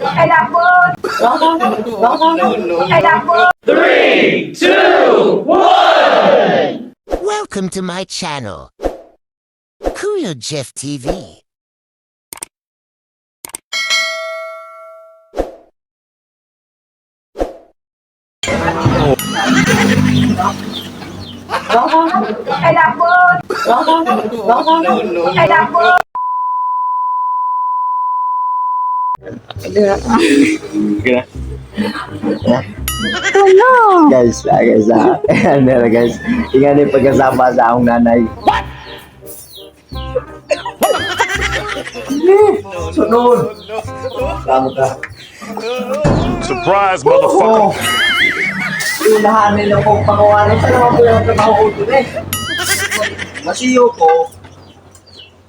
Kay labot. Kay labot. 3, 2, 1! Welcome to my channel, Kuya Jeff TV. Kay labot. Kay labot. Guys, guys, ayan na guys. Ingan yung pagkasama sa akong nanay. What? Sunod! Tama ka. Surprise, motherfucker! Oh! Unahan nila kong pangawanan. Saan naman po yung trabaho ko dun eh? Masiyo ko.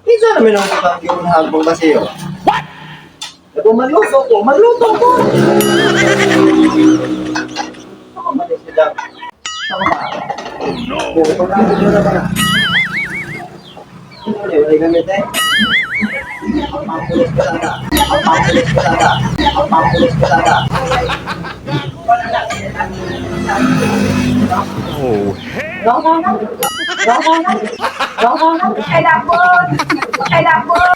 Minsan naman ang putang iunahan kong masiyo. What? Kung magluto ko, magluto ko! Ako mali sila. Ako ba? Oh no! Oo, pagkakot na ba na? Ano yun? Ay, gamit eh. Ang pangkulis ko sana. Ang pangkulis ko sana. Ang pangkulis ko sana. Kay labot. Kay labot.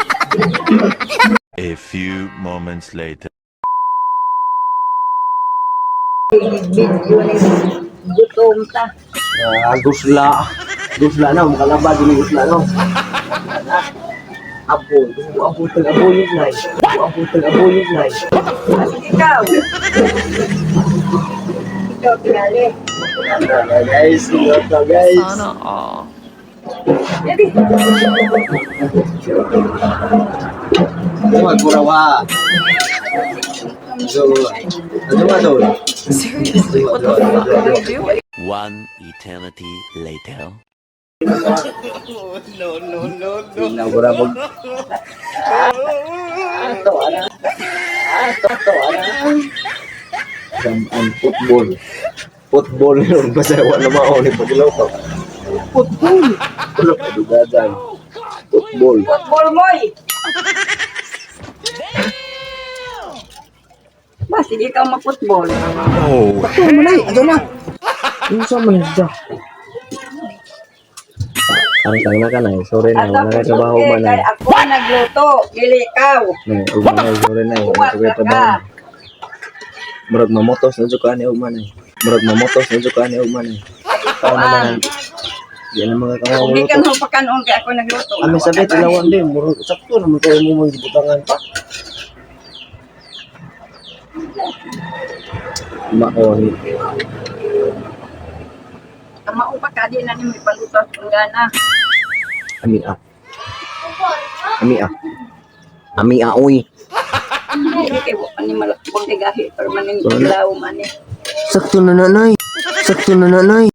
A few moments later. Video ni gutom ta. Ah, gusla. Gusla na, makalaba din gusla no. Apo, apo tag abo yun nay. Apo tag abo yun nay. Ikaw. Ikaw tingali. Ano guys, ito guys. Sana all. Dali. Ano magkurawa? So, ano ba to? Seriously, what the fuck are you doing? One eternity later. Pinagura pag Ato ana. Ato ato ana. Samaan football. Football yun. Basta wala mao ni paglaw ko. Football. Wala pa dugadan. Football. Football moy. Ba, sige ka ma-football. Oh, Ito mo na, ito na. Yung sa man siya. Ang tang na ka na, eh. Sorry na, wala na trabaho man kay na. ako nagluto, dili ikaw. Nay, ug man na, sorry na, eh. Wala Uwat na ka. trabaho. Murag mamotos na jud ka ani ug man eh. Murag mamotos na jud ka ani ug man eh. Tao naman. Di na mga Kung di ka kamao nang pakanon kay ako nagluto. Ami sabit ilawan din, murag sakto naman kayo mo mga gibutangan pa. Maon. Kamao pa ka di na nimo ipaluto ang gana. Ami ah. Ami ah. Ami ah, oy. Hindi kay wa pa ni malakbang kay gahi pero maning Wala. ilaw man eh. Sakto na nanay. Sakto na nanay.